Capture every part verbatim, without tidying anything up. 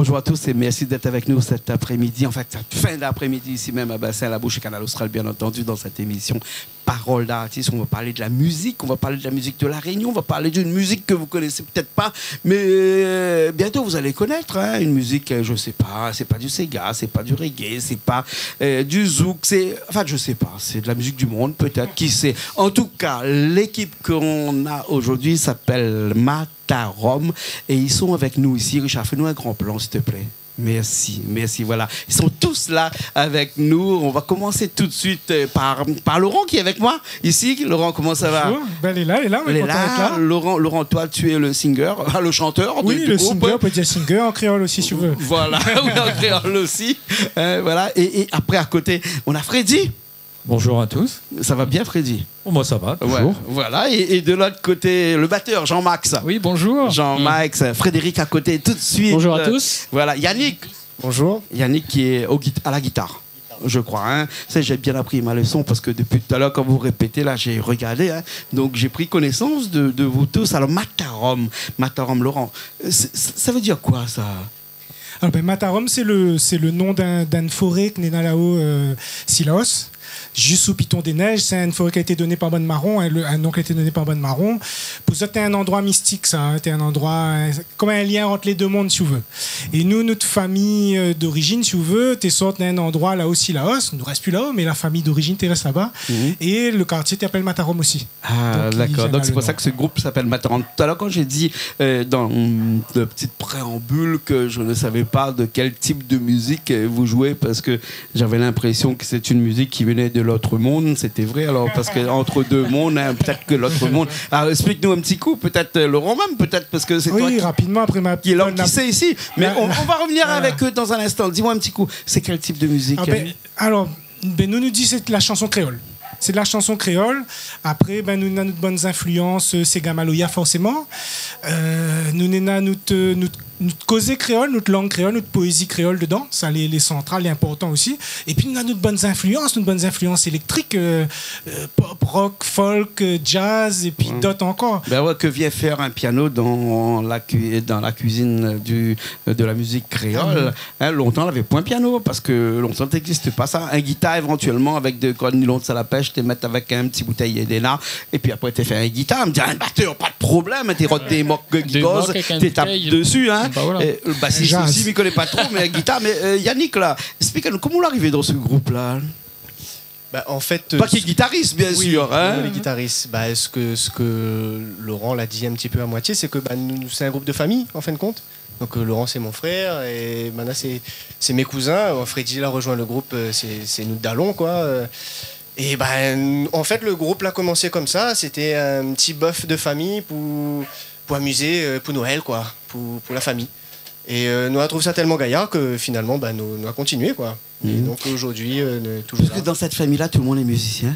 Bonjour à tous et merci d'être avec nous cet après-midi, en fait cette fin d'après-midi ici même à Bassin la Bouche et Kanal Austral, bien entendu, dans cette émission Parole d'artiste. On va parler de la musique, on va parler de la musique de La Réunion, on va parler d'une musique que vous connaissez peut-être pas, mais euh, bientôt vous allez connaître, hein, une musique, euh, je sais pas, c'est pas du séga, c'est pas du reggae, c'est pas euh, du zouk, c'est, enfin, je sais pas, c'est de la musique du monde, peut-être, qui sait. En tout cas, l'équipe qu'on a aujourd'hui s'appelle Matarom et ils sont avec nous ici. Richard, fais-nous un grand plan, s'il te plaît. Merci, merci, voilà. Ils sont tous là avec nous. On va commencer tout de suite euh, par, par Laurent qui est avec moi ici. Laurent, comment ça va ? Bonjour. Ben, lé la, lé la, moin lé kontan d'èt la. Laurent, Laurent, toi, tu es le singer, enfin, le chanteur du, du groupe. Oui, le singer, on peut dire singer en créole aussi, si tu veux. Voilà, oui, en créole aussi. Euh, voilà. Et, et après, à côté, on a Freddy. Bonjour à tous. Ça va bien, Freddy ? Oh, moi, ça va, toujours. Ouais, voilà. Et, et de l'autre côté, le batteur, Jean-Max. Oui, bonjour. Jean-Max, Frédéric à côté, tout de suite. Bonjour à tous. Euh, voilà, Yannick. Bonjour. Yannick qui est au guit-, à la guitare, je crois, hein. Ça, j'ai bien appris ma leçon parce que depuis tout à l'heure, quand vous répétez, là, j'ai regardé, hein. Donc, j'ai pris connaissance de, de vous tous. Alors, Matarom, Matarom, Laurent, euh, c'est, c'est, ça veut dire quoi, ça ? Alors, ben, Matarom, sé le, sé le nom d'in, d'in foré ke néna laô, euh, Cilaos, zis sou Piton dé Nèj. Sé in foré ki la été doné par bann Maron, hein, le, in nom ki la été doné par bann Maron. Pou zot, té in landroi mistik, sa, hein, té in landroi, euh, konm in lien ant lé dé monn, si ou vé. É nou, nout fami, euh, d'orizin, si ou vé, té sort d'in landroi laô, Cilaos. Nou rès pi laô, mé la fami d'orizin té rès laba. Mhm. É le kartié té apèl Matarom osi. Ah, d'accord. Donc, c'est pour ça que ce groupe s'appelle Matarom. Tout à l'heure, quand j'ai dit euh, dans le petit préambule que je ne savais pas de quel type de musique euh, vous jouez, parce que j'avais l'impression que c'est une musique qui venait de l'autre monde. C'était vrai, alors, parce que entre deux mondes, hein, peut-être que l'autre monde. Alors, explique-nous un petit coup, peut-être euh, Laurent même, peut-être, parce que c'est toi qui, rapidement, après ma qui est l'homme qui sait ici. Mais on, on va revenir avec eux dans un instant. Dis-moi un petit coup, c'est quel type de musique ? Ah ben, euh, Alors, ben, nou, nou di sé de la chanson créole. Sé de la chanson créole. Apré, ben, nou néna nout bann zinflians, euh, séga maloya, forséman. Euh, nou néna nout, euh, nout, nout kozé kréol, nout lang kréol, nout poézi kréol dedan. Sa, lé, lé santral, lé inportan osi. Épi, nou néna nout bann zinflians, nout bann zinflians éléktrik, euh, euh, pop, rock, folk, euh, jazz, épi dot ankor. Ben ouais, que vient faire un piano dans la cui-, dans la cuisine du, de la musique créole ? Ah oui. Hein, lontan, lavé poin piano, parske lontan, té égzis pa sa. In gitar, évantuèlman, avèk dé kord nilon, sa la pèsh, té mèt avèk in ti boutèy Edena, épi apré, té fé in gitar. Mi di, in batèr, pa de problèm, té rod dé mok, té tap dési, hein. Dé mok avèk in boutèy. Bah voilà. É le bassiste osi, mi koné pa tro, mé gitar. Mé, euh, Yannick, la, esplik anou, koman ou la arivé dan se group-la ? Bah, en fait, euh, pas qu'il est guitariste, bien sûr, hein. Oui, il est guitariste. Bah, ce que, ce que Laurent l'a dit un petit peu à moitié, c'est que, bah, nous, c'est un groupe de famille, en fin de compte. Donc, euh, Laurent, c'est mon frère, et Mana, c'est, c'est mes cousins. Euh, Freddy, il a rejoint le groupe, euh, c'est, c'est nout dalon, quoi. Euh, et ben, en fait, le groupe l'a commencé comme ça. C'était un petit bœuf de famille pour, pour amuser, euh, pour Noël, quoi, pour, pour la famille. Et, euh, nou la trouv sa tèlman gayar ke finalman, ben, nou, nou la kontinié, quoi. Et donc aujourd'hui, euh, nou lé toujours là. Parce que dans cette famille-là, tout le monde est musicien.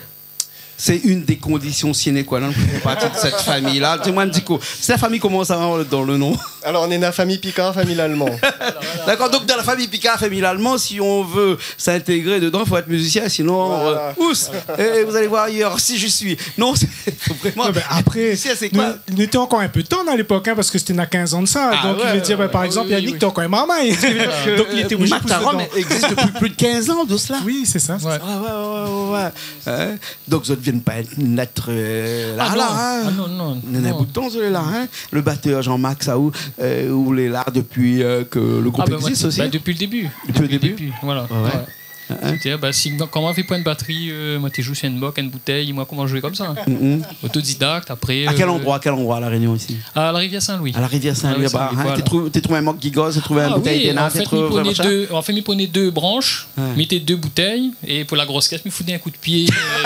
C'est une des conditions sine qua non pour faire partie de cette famille-là. Dis-moi un petit coup, c'est la famille comment ça va dans le nom ? Alors, nou néna fami Picard, fami Lalman. D'accord, donc dans la famille Picard, famille Lalman, si on veut s'intégrer dedans, il faut être musicien, sinon, euh, ous, et vous allez voir ailleurs, si je suis. Non, c'est vraiment. Non, mé apré, musicien, c'est quoi ? Nou, nou té ankor in pé tann a lépok, hein, parske sété na kinz an de sa. Ah ouais, ouais, ouais. Donk, i vé dir, ben, par égzanp, Yannick té ankor in marmay. Donk, li té oblizé pousé dedan. Matarom existe depuis plus de quinze ans de cela. Oui, c'est ça. Ouais. Ouais, ouais, ouais, ouais, ouais. Hein ? Donk, zot i vien pa nèt, euh, la, la, hein. Ah non, non, non. Néna in bout de tan, zot lé la, hein. Le batteur Jean-Max, sa, ou, euh, ou lé la depuis, euh, que le groupe existe aussi, hein. Ah, ben, moi, c'est, ben, depuis le début. Depuis le début. Depuis le début, voilà. Ouais, ouais. Ouais. Hein ? Sétadir, ben, si, kan moin lavé poin batri, euh, moin té zoué si in bok, in boutèy, moin la komans zoué konmsa. Mhm. Autodidacte, apré, euh. À quel endroit, à quel endroit à La Réunion ici ? À la Rivière Saint-Louis. À la Rivière Saint-Louis, ah oui, là-bas, hein, voilà. Té trouv, té trouv in mok gigos, té trouv in boutèy Edena, té trouv, euh, machin. Ah oui, en fait, mi prenais deux, en fait, mi prenais deux branches, hein, mi mettais deux bouteilles, et pour la grosse caisse, mi foutais un coup de pied, euh,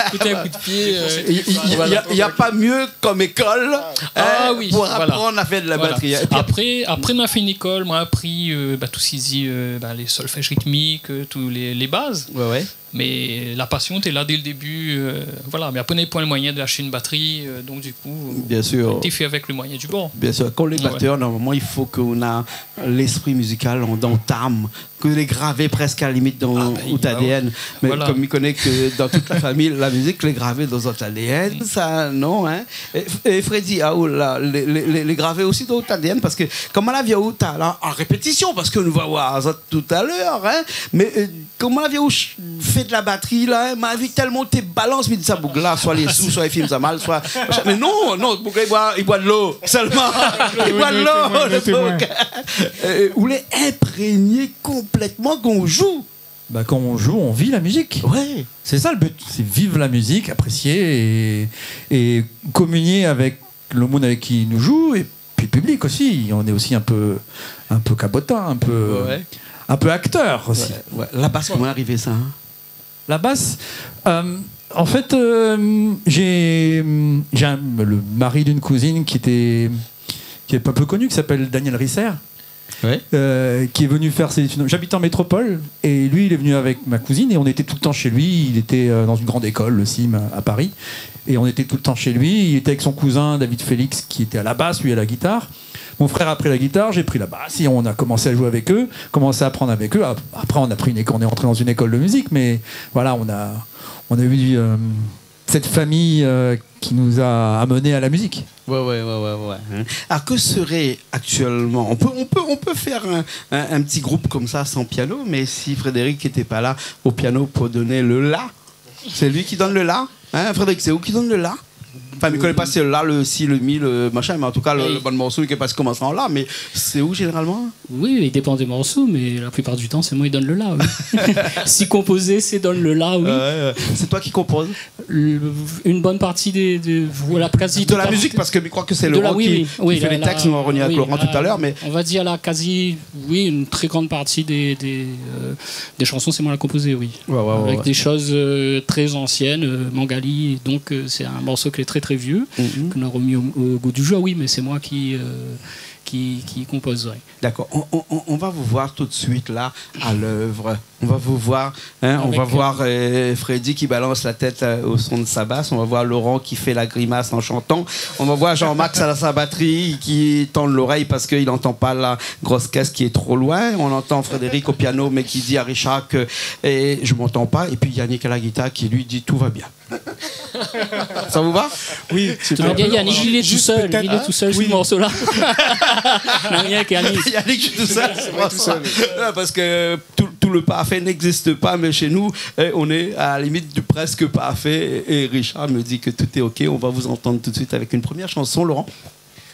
mi foutais un coup de pied, euh, voilà. Il y a, il y a pas mieux comme école, hein, pour apprendre à faire de la batterie. Ah oui, voilà. Et puis après, après, moin la fé in lékol, moin la apri, euh, ben, tout sak i di, euh, ben, lé solfèj ritmik, euh, tout lé, lé baz. Ouais, ouais. Mé la pasion té la dé le débu, euh, voilà. Mé apré, nou navé poin le moiyin d'acheté in batri, euh, donk du kou, euh, Bien sûr. té fé avèk le moiyin du bor. Bien sûr. Kan ou lé Ouais. batèr, normalman, i fo ou na léspri mizikal an, dan out am, ke lé gravé prèsk a la limit dan Ah, ben, out A D N. Mé voilà. Kom mi koné ke dan tout la fami, la mizik lé gravé dan out A D N, sa, non, hein ? É, é Freddy, ah, ou la, lé, lé, lé, lé gravé osi dan out A D N, parske koman la vi aou, ou la, an répétision, parske nou va voir azot talèr, hein, mé, euh, koman la vi aou ch-, fé de la batri la, hein, ma vi tèlman té balans, mi di sa boug la, soi lé sou, soi li fim sa mal, soi machin. Mé non, non, boug la, li boi, li boi de lo sèlman. Li boi de lo, lo boug. Euh, ou lé inprégné konplètman kan ou jou. Bah, quand on joue, on vit la musique. Ouais. C'est ça le but, c'est vivre la musique, apprécier et, et communier avec le monde avec qui nous joue, et puis le public aussi. On est aussi un peu, un peu cabotin, un peu, Ouais, ouais. un peu acteur aussi. Ouais, ouais. La bas, koman la arivé sa, hein ? La bas, euh, en fait, euh, j'ai, j'ai un, le mari d'une cousine qui était, qui est un peu connu, qui s'appelle Daniel Risser. Ouais. Euh, qui est venu faire ses études. J'habitais en métropole et lui, il est venu avec ma cousine et on était tout le temps chez lui. Il était, euh, dans une grande école, le CIM, à Paris. Et on était tout le temps chez lui. Il était avec son cousin, David Félix, qui était à la basse, lui à la guitare. Mon frère a pris la guitare, j'ai pris la basse et on a commencé à jouer avec eux, commencé à apprendre avec eux. Ap-, après, on a pris une éco-, on est rentré dans une école de musique, mais voilà, on a, on a eu, euh, cette famille, euh, qui nous a amenés à la musique. Ouais, ouais, ouais, ouais, ouais, hein. Alors, que serait actuellement, on peut, on peut, on peut faire un, un, un petit groupe comme ça sans piano, mais si Frédéric était pas là au piano pour donner le la, c'est lui qui donne le la, hein, Frédéric, c'est ou qui donne le la ? Enfin, mi koné pa si le la, le si, le mi, le machin, mé an tou ka, le, Oui. le bon morso, li lé pa komansé an la, mé sé ou zénéralman ? Oui, i dépan dé morso, mé la plipar du tan, sé moin i donn le la, oui. Si konpozé, sé donn le la, oui. Ouais, ouais. C'est toi qui composes ? Le, une bonne partie des, des, voilà, quasi De la totalité. musique, parce que je crois que c'est De la, Laurent oui, qui, oui, oui, qui fait la, les textes, la, on va revenir avec oui, Laurent tout à la, l'heure, mais on va dire la quasi, oui, une très grande partie des, des, euh, des chansons, c'est moi la composé, oui. Ouais, ouais, ouais, Avec ouais. des choses, euh, très anciennes, euh, Mangali, donc, euh, c'est un morceau qui est très, très vieux, Mhm. qu'on a remis au, au goût du jour, oui, mais c'est moi qui, euh, qui, qui compose, ouais. D'accord. On, on, on, on va vous voir tout de suite là, à l'œuvre. On va vous voir, hein, on Avec, va euh, voir, euh, Freddy qui balance la tête, euh, au son de sa basse. On va voir Laurent qui fait la grimace en chantant. On va voir Jean-Max à la, sa batterie qui tend l'oreille parce qu'il entend pas la grosse caisse qui est trop loin. On entend Frédéric au piano, mais qui dit à Richard que, eh, je m'entends pas. Et puis Yannick à la guitare qui lui dit, tout va bien. Ça vous va ? Oui, super. Tout va bien, Yannick, il est tout seul, il est tout seul sur le morceau-là. Non, rien qu'Yannick. Yannick, je suis tout seul, c'est pour ça. Ouais, parce que tout, tout le parfait n'existe pas, mais chez nous, eh, on est à la limite du presque parfait. Et Richard me dit que tout est ok. On va vous entendre tout de suite avec une première chanson, Laurent.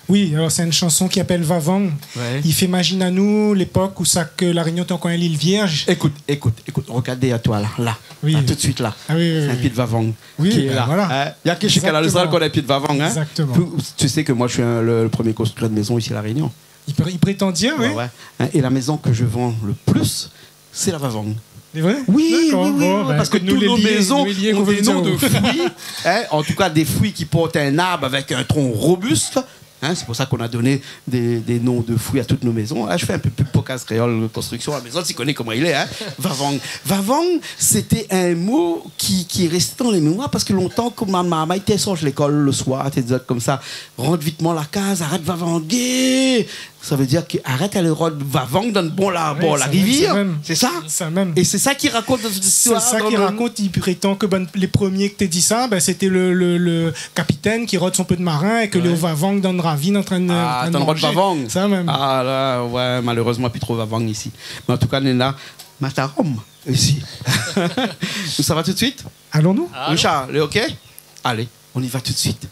Oui, alors c'est une chanson qui s'appelle Vavang. Ouais. I fé mazine anou lépok ousa ke La Rénion té ankor in lil vièrz. Écoute, écoute, écoute, regarde derrière toi là, là. Oui. Là, tout de suite là. Ah oui, oui, oui. C'est un pied de vavang qui est là. Oui, ben voilà. Hein ? Exactement. Il y a que chez Canal Austral qu'on a un pied de vavang, hein ? Exactement. Tu, tu sais que moi, je suis un, le, le premier constructeur de maison ici à La Réunion. Il pré-, il prétend dire, oui. Ouais, ouais. Hein, et la maison que je vends le plus, c'est la vavang. C'est vrai ? Oui, oui, oui, oui, parce que toutes nos maisons ont des noms de fruits, hein, en tout cas des fruits qui portent un arbre avec un tronc robuste, hein, c'est pour ça qu'on a donné des, des noms de fruits à toutes nos maisons. Là, je fais un peu pub pour Case Créole Construction, la maison, tu connais comment il est, hein. Vavang. Vavang, c'était un mot qui, qui est resté dans les mémoires parce que longtemps, kan mon momon té sort lékol le soir, té di konmsa, rant vitman la kaz, arèt vavangué. Ça veut dire que arèt alé rod vavang dan le bor la, Oui, bor la rivière. C'est ça ? C'est ça même. Et c'est ça qu'il raconte dans cette histoire. C'est ça qu'il raconte, il prétend que, ben, les premiers que t'es dit ça, ben, c'était le, le, le capitaine qui rôde son peu de marin et que les vavang dans une ravine en train de, en train de manger. Ah, t'as le droit de vavang. Ça même. Ah là, ouais, malheureusement, plus trop vavang ici. Mais en tout cas, Néna, matarom ici. Ça va tout de suite ? Allons-nous ? Richard, le ok ? Allez, on y va tout de suite.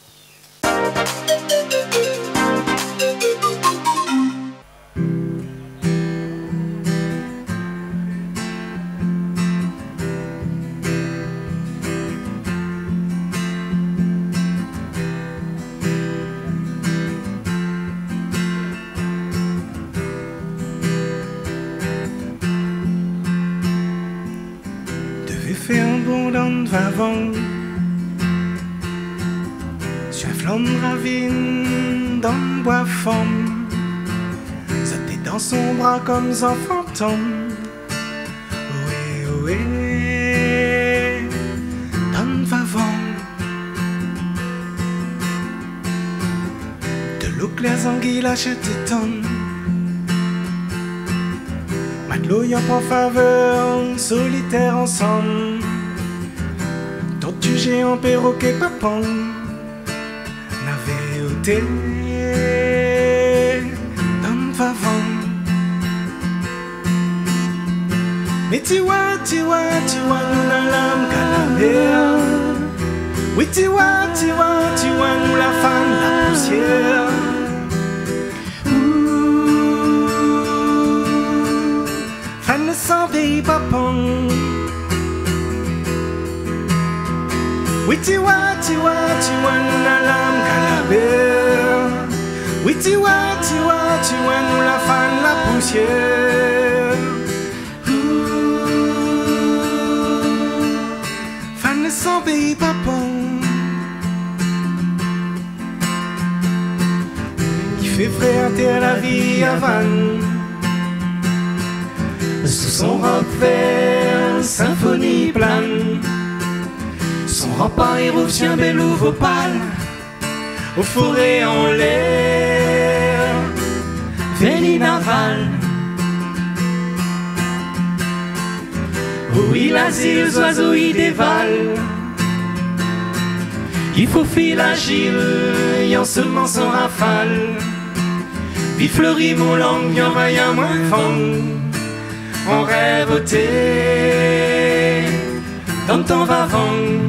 Té vé fé in bon dan vavang, su in flanm ravine, dan boi fanm. Zot té dan son bra konm zanfan tann. Oé, oé. Zouk lé zangi la shèr té tann. Matlo i anpran favèr, solitèr ansanm. Torti, zéan, pérokè, papang. Navé oté dann vavang. Mé tiwa, tiwa, tiwa, nou na lam galamèr. Wi, tiwa, tiwa, tiwa, nou la fann la pousièr. Ouh, fann le san péi papang. Wi, tiwa, tiwa, tiwa, nou na lam galamèr. Wi, tiwa, tiwa, tiwa, nou la fann la pousièr. Fann le san péi papang. I fé frèr atèr la vi a vann. Sou son rob vèr, sinfoni plane. Son ranpar i rouv si in bèl opal. O foré anlèr, vèni naval. O wi, lazil, zoizo i déval. I fo fil azil, i ansemans an rafal. Vi flori mon lang, i anvay amoin vang. An rèv oté dann tan vavang.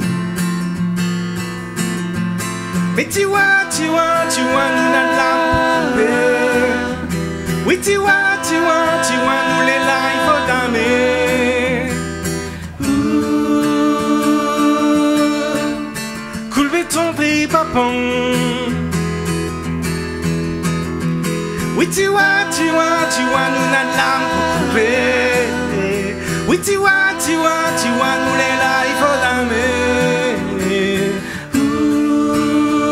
Mé tiwa, tiwa, tiwa, nou na lam pou pèr. Wi, tiwa, tiwa, tiwa, nou lé la, i fo damé. Ouh, koul béton péi papang. Wi, tiwa, tiwa, tiwa, nou na lam pou koupé. Wi, tiwa, tiwa, tiwa, nou lé la, i fo damé. Ouh,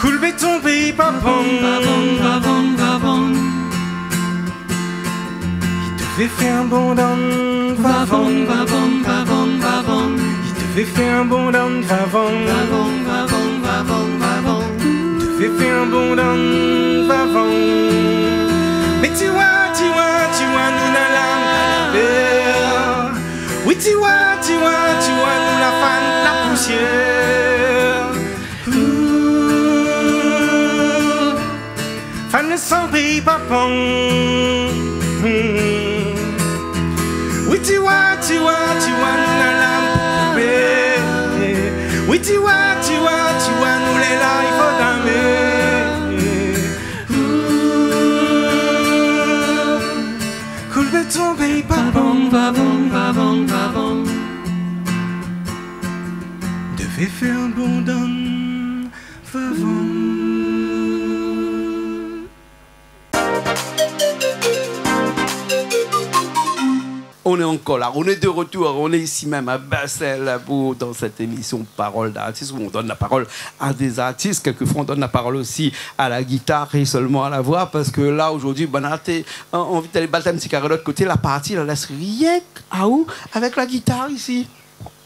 koul béton péi papang. Vavang, vavang, vavang. I devé fé in bon dann vavang. Vavang, vavang, vavang, vavang. I devé fé in bon dann vavang. Vavang, vavang, vavang, vavang. I devé fé in bon dann vavang. Mé tiwa, tiwa, tiwa, nou na lam galamèr. Wi, tiwa, tiwa, tiwa, nou la fann la pousièr. Ouh, fann le san péi papang. Wi, tiwa, tiwa, tiwa, nou na lam pou koupé. Wi, tiwa, tiwa, tiwa, nou lé la, i fo damé. Ouh, koul béton péi papang. Vavang, vavang, vavang, vavang. Devé fé in bon dann vavang. On est encore là, on est de retour, on est ici même à Bassin Labou dans cette émission Parole d'artiste où on donne la parole à des artistes. Quelquefois, on donne la parole aussi à la guitare et seulement à la voix parce que là, aujourd'hui, banna té, euh, anvi alé bat in ti karé lot koté, la parti la lès rienk aou avèk la gitar isi.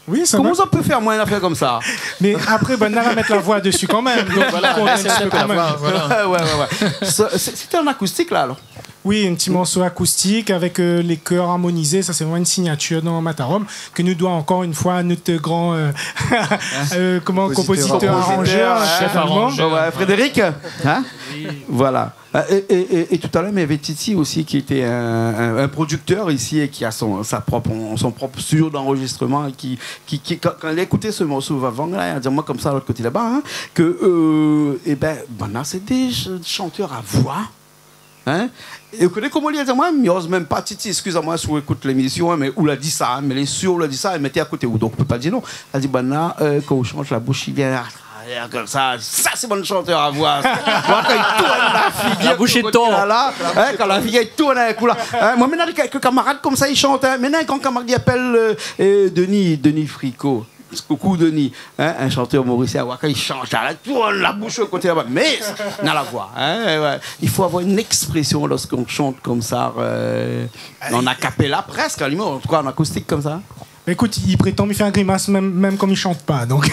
Wi, sa va. Koman sa pé fé amoin in afèr konmsa ? Mé apré, banna va mèt la voi dési kan mèm. Donk, voilà, i kont in ti pé kan mèm. Ouais, ouais, ouais. Sé, sé, sété an akoustik la, alor ? Wi, in ti morso akoustik avèk, euh, lé kèr armonizé. Sa, sé vréman in signatir dan Matarom, ke nou doi ankor in foi a nout gran, euh, euh, koman, konpozitèr, aranjèr, hein, chèf aranjèr. Ouais, Frédéric, hein ? Voilà. Euh, é, é, é, é talèr, mi avé Titi osi, ki lété in, in, in prodiktèr isi é ki a son, sa prop, son prop studio d'anrozistroman é ki, ki, ki, kan, kan li la ékout so morso Vavang la, li la di amoin konmsa, lot koté laba, hein, ke, euh, ében, banna sé dé ch-, shantèr a voi, hein. É ou koné koman li la di amoin, mi oz mèm pa, Titi, eskiz amoin si ou ékout lémision, hein, mé ou la di sa, hein, mé lé sir ou la di sa, é mèt akoté ou, donk ou pé pa dir non. La di, banna, euh, kan ou shant, la boush i vien a travèr konmsa, sa sé bann shantèr a voi. Moin, kan i tourn la figir, la boush i tourn. La, la, hein, kan la figir i tourn in kou la. Hein, moin, mi néna kèk kamarad konmsa, i shant, hein. Mi néna in gran kamarad, li apèl, euh, euh, Denis, Denis Fricot. Koukou Denis, hein, in shantèr morisien, ouais, kan i shant la, la tourn la boush koté laba. Mé na la voi, hein, ouais. I fo avoir in ékspresion lorsqu'on chante konmsa, euh, an a cappella prèsk, a la limit, an tou ka an akoustik konmsa. Ékout, li prétan mi fé in grimas mèm, mèm kan mi shant pa, donk.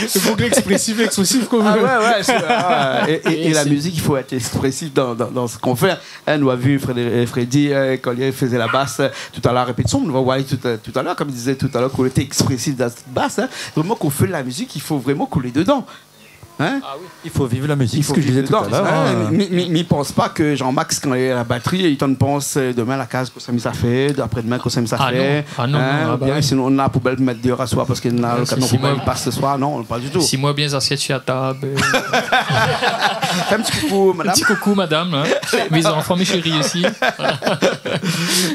Sé pou ke lèksprésif, lèksprésif, koi. Ah ouais, ouais, sé, ah, é, é, é la mizik, i fo èt èksprésif dan, dan, dan sak i fé. Hein, nou la vi Frédé-, Freddy, euh, kan li fé la bas, euh, talèr, la répétision, nou va oir talèr, talèr, konm li di talèr, koté èksprésif dan la bas, hein. Vréman, kan ou fé la mizik, i fo vréman koué dedan. Hein ? Ah oui. I fo viv la mizik, sak mi di talèr, hein. Mi, mi, mi pans pa ke Jean-Max, kan li lé a la batri, li té i pans, euh, domin la kaz, kosa mi sa fé, apré-domin, kosa mi sa fé. Ah non, ah non, non, ah bah oui. Sinon, nou na la poubèl pou mèt déor aswar parske nou na lo kamion poubèl i pas aswar. Non, pa ditou. Si moin bien zasièt si la tab, euh. Fé in ti koukou, madam. In ti koukou, madam, hein. Mes enfants, mes chéris aussi.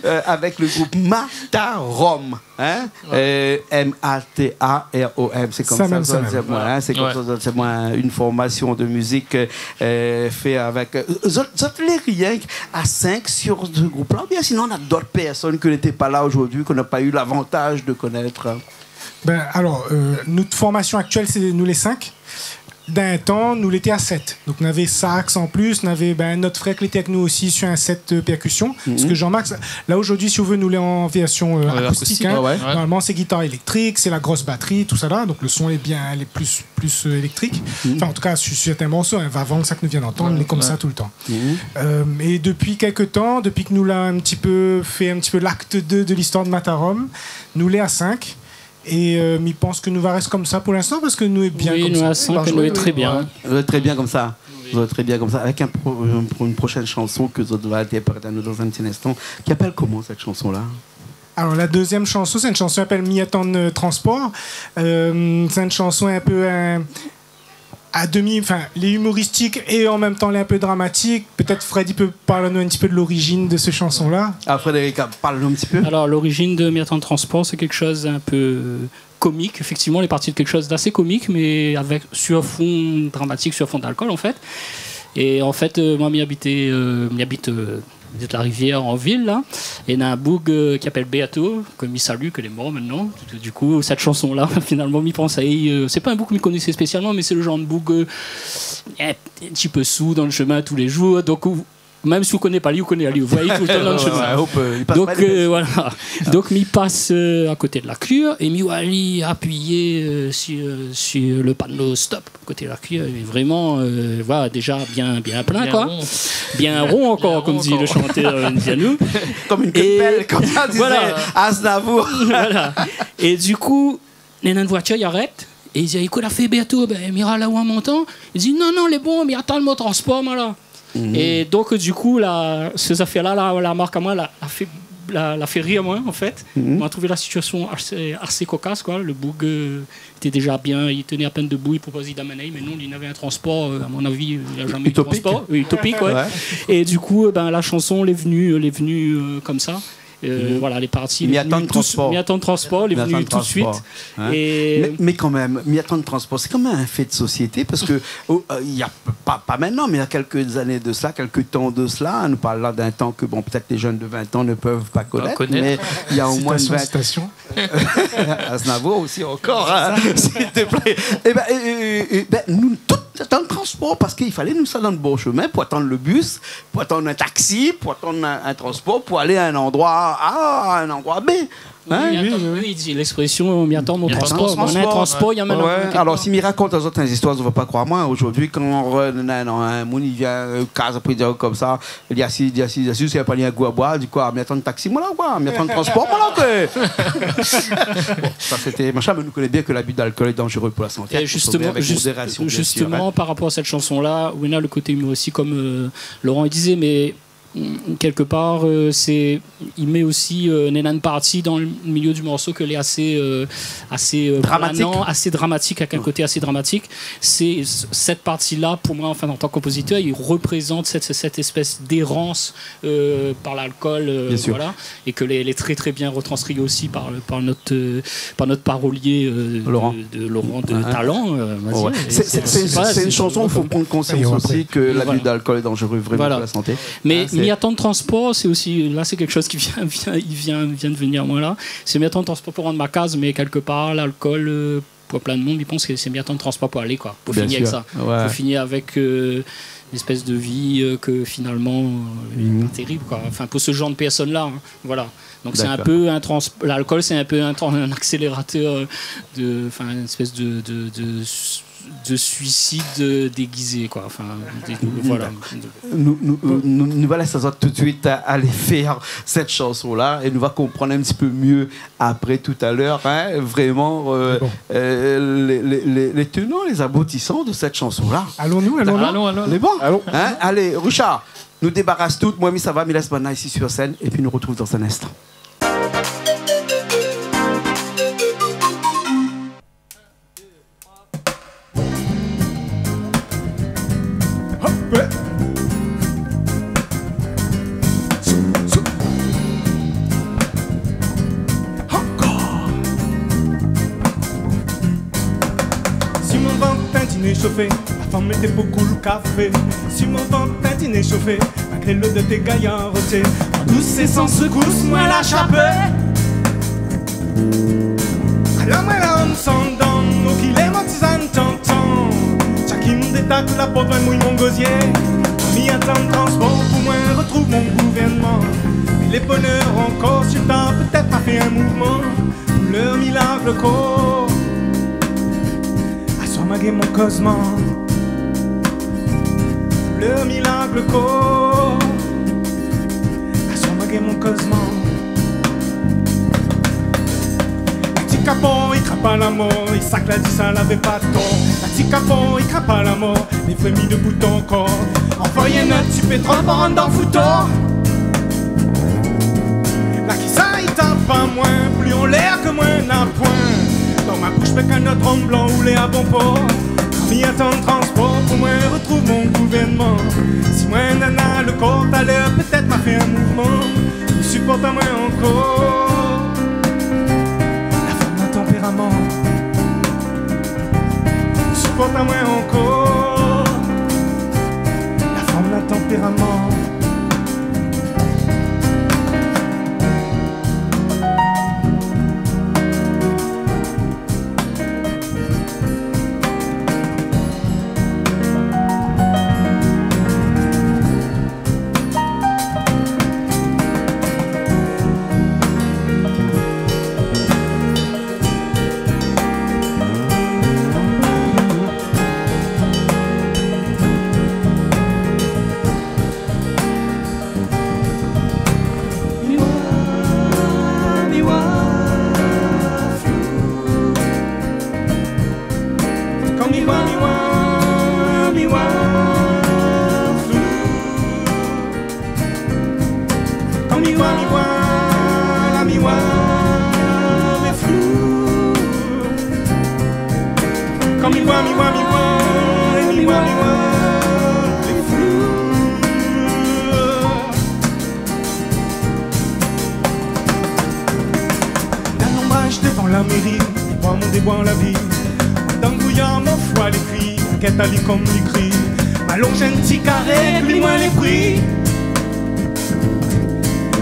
Euh, avèk lo group Matarom. Hein ? Ouais. Euh, M A T A R O M, sé konmsa zot i di amoin, hein, sé konmsa zot i di amoin, in formasion de mizik, euh, fé avèk, euh, zot, zot lé rienk a sink sur se group-la, oubien sinon, na d'ot pèrsone ke lété pa la zordi, ke nou la pa u lavantaz de konèt ? Ben, alor, euh, nout formasion aktièl, sé nou lé sink. Dan in tan, nou lété a sèt. Donk, navé sax an plis, navé, ben, nout frèr lété avèk nou osi sur in sèt, euh, pèrkusion. Parske Jean-Max, la, zordi, si ou vé, nou lé an vèrsion, euh, akoustik, hein. Ouais, akoustik, ouais. Normalman, sé gitar élèktrik, sé la gro batri, tousala. Donk, lo son lé bien, lé plis, plis, euh, élèktrik. Anfin, an tou ka, sur sèrtin morso, hein, Vavang, sak nou vien antann, lé konmsa toultan. Euh, é dopi kèk tan, dopi ke nou la in ti pé fé in ti pé l'akt deux de listoir de Matarom, nou lé a sink. É, euh, mi pans ke nou va rès konmsa pou linstan, parske nou lé bien konmsa. Oui, nou lé a sink, nou lé trè bien. Zot lé trè bien konmsa. Zot lé trè bien konmsa. Avèk in pro-, in pro-, in proshèn shanson ke zot va intèrprèt anou dan in ti linstan, ki apèl koman, sèt shanson-la ? Alor, la dézièm shanson, sé in shanson ki apèl Mi atann, euh, transpor. Euh, sé in shanson in pé, euh, a demi, anfin, lé imoristik é an mèm tan lé in pé dramatik. Pétèt Fred i pé parl anou in ti pé de lorizin de sèt shanson-la. Ah, Frédéric, parl anou in ti pé. Alor, lorizin de Mi atann transpor, sé kékshoz in pé, euh, komik. Éfèktivman, lé parti de kékshoz d'asé komik, mé avèk, sur fon dramatik, sur fon d'alkol, an fèt. É an fèt, euh, moin, mi abit, euh, mi abit, euh, de la Rivière en ville, là. É na in boug, euh, ki apèl Bertho, ke mi salu, ke lé mor mintnan. Du, du kou, sèt shanson-la, finalman, mi pans ali, euh, sé pa in boug ke mi koné spésialman, mé sé lo janr de boug, euh, in, in ti pé sou dan lo shemin tou lé jour. Donk, ou, mèm si ou koné pa li, ou koné ali. Ou voi ali toultan dan lo shemin. Ouais, ouais, ou pé, li pas pa, li pas. Donk, euh, voilà. Donk, mi pas, euh, a koté de la Clure é mi voi ali apiyé, euh, sur, euh, sur lo pano stop. Koté la Clure, mé vréman, euh, voilà, déza bien, bien plin, koi. Bien ron. Bien ron ankor, konm di lo shantèr, euh, indiano. Konm in kepèl, konm sa i di Aznavour. Voilà. É du kou, néna in voitir i arèt, é i di : « Ékout, la fé Bertho, ben, mi ral la ou an montan. » I di : « Non, non, lé bon, mi atann mon transpor, moin, la. » É donk, du kou, la, sèt zafèr-la, la, la mark amoin, la, la fé, la, la fé rir amoin, an fèt. Moin la trouv la sitiasion asé, asé kokas, koi. Lo boug, euh, té déza bien, li té apèn debou, li propoz ali d'amenn ali, mé non, li navé in transpor, euh, a mon avi, euh, li la zamé u de transpor. Utopik. Euh, utopik, ouais. É du kou, euh, ben, la shanson, lé vni, euh, lé vni, euh, konmsa. Euh, voilà, lé parti, lé vni tout, Mi atann transpor, lé vni tout de suit. Hein. Mé, mé kan mèm, Mi atann transpor, sé kan mèm in fé de sosiété, parske, oh, euh, na pa, pa mintnan, mé na kèk zané de sa, kèk tan de sa, nou parl la d'in tan ke, bon, pétèt lé jenn de vin an i pé pa konèt, mé na omoin vin. Aznavour osi ankor, hein, s'il te plaît. É ben, é, é, é ben, nou tout atann transpor parske i falé nou sava dan lo bon shemin pou atann lo bis, pou atann in taksi, pou atann in, in transpor, pou alé a in landroi A, a in landroi B. Hein ? Oui, atann, oui, i di lèksprésyon, mi atann mon transpor. Moin néna in transpor, i amenn amoin kèk par. Alor, si mi rakont azot in zistoir, zot va pa kroir amoin. Zordi, kan, euh, néna, non, in moun i vien, euh, kaz apré, i di konmsa, li asiz, li asiz, li asiz, si la pa li in gou a boir, li di koi, mi atann taksi, moin la, koi, mi atann transpor, moin la, koi. Bon, sa sété machin, mé nou koné bien ke l'abus d'alcool est dangereux pour la santé. Et justement, avec modération, bien sûr, hein. Justement, par rapport à cette chanson-là, ou néna lo koté, mé osi, konm, euh, Laurent i dizé, mé, mm, kèk par, euh, sé, i mèt osi, euh, néna in parti dan lo milié du morso ke lé asé, euh, asé, euh, planan, asé dramatik, avèk in koté asé dramatik. Sé, sèt parti-la, pou moin, anfin, an tan ke konpozitèr, i reprézant sèt, sèt éspès d'érans euh, par l'alkol, euh, voilà, é ke lé, lé trè, trè bien retranskrì osi par le, par nout, euh, par nout parolié, euh, de, de Laurent de Talan, euh, on va dire. Sé, sé, sé in, sé in shanson ousa i fo pran konsians osi ke l'abus d'alcool est dangereux vréman pou la santé. Mé Mi atann transpor, sé osi, la, sé kékshoz ki vien, vien, i vien, vien de vnir amoin la. Sé Mi atann transpor pou rann ma kaz, mé kèk par, l'alkol, euh, pou plin d'moun, mi pans ke sé myé atann transpor pou alé, koi. Pou fini avèk sa. Bien sûr, ouais. Pou fini avèk, euh, une espèce de vie, euh, ke finalman, euh, lé pa térib, koi. Enfin, pou se janr de pèrsone-la, hein. Voilà. Donk sé in pé in trans-, lalkol, sé in pé in tran-, in aksélératèr, euh, de, enfin, une espèce de, de, de su-, de suicide, euh, déguisé, koi. Enfin, dé-, voilà. D'accord. Nou, nou, nou, nou va lès azot tout de suite a-, alé fé sèt shanson-la é nou va konprann in ti pé myé apré, tout à l'heure, hein, vréman, euh, euh, les, les, les, les tenants, les aboutissants de cette chanson-là. Alon-nou, alon-nou. Alon, alon. Lé bon ? Alon. Hein ? Alé, Richard, nou débaras tout. Moin, mi sava, mi lès banna isi sur sèn, épi nou rotrouv dan in instan. Hop, ouais. Zou, zou. Ankor. Si mon vant in ti né shofé, la fanm mété pou koul kafé. Si mon vant in ti né shofé, malgré lodèr té gayar roté, an dous é san sekous, moin la shapé. Alor moin la, an sandan, o kilé mon tizane tantan. Tchak i détak la port, moin mouy mon gozié. Mi atann transpor pou moin rotrouv mon gouvèrnman. Mé lé bonèr ankor, si ta pétèt pa fé in mouvman. Lèr mi lav lo kor, aswar ma gingn mon kozman. Lèr mi lav lo kor, aswar ma gingn mon kozman. La ti kapon i krap a la mor, é sak la di sa lavé pa tor. La ti kapon i krap a la mor, mé frémi de bout an kor. Anvoy in not ti pétrol pou rann dan foutor. La kisa i tap pa moin, pli anlèr ke moin na poin. Dan ma boush pé k'in not rom blan roulé a bon por. Mi atann transpor pou moin rotrouv mon gouvèrnman. Si moin nana lo kor talèr, pétèt ma fé in mouvman. Siport amoin ankor. La fanm na tanpéraman. Siport amoin ankor. La fanm na tanpéraman. Mi oi, mi oi flou. Kan mi oi, mi oi, mi oi flou. Kan mi oi, mi oi, la mi oi, mé flou. Kan mi oi, mi oi, mi oi, mi oi, mi oi, mé flou. Na lonbraj dovan la méri, i boi mon déboir la vi. Dan gouyar mon foi lé kui, gèt ali kom li kri. Ma lonj in ti karé, li moin lé pri.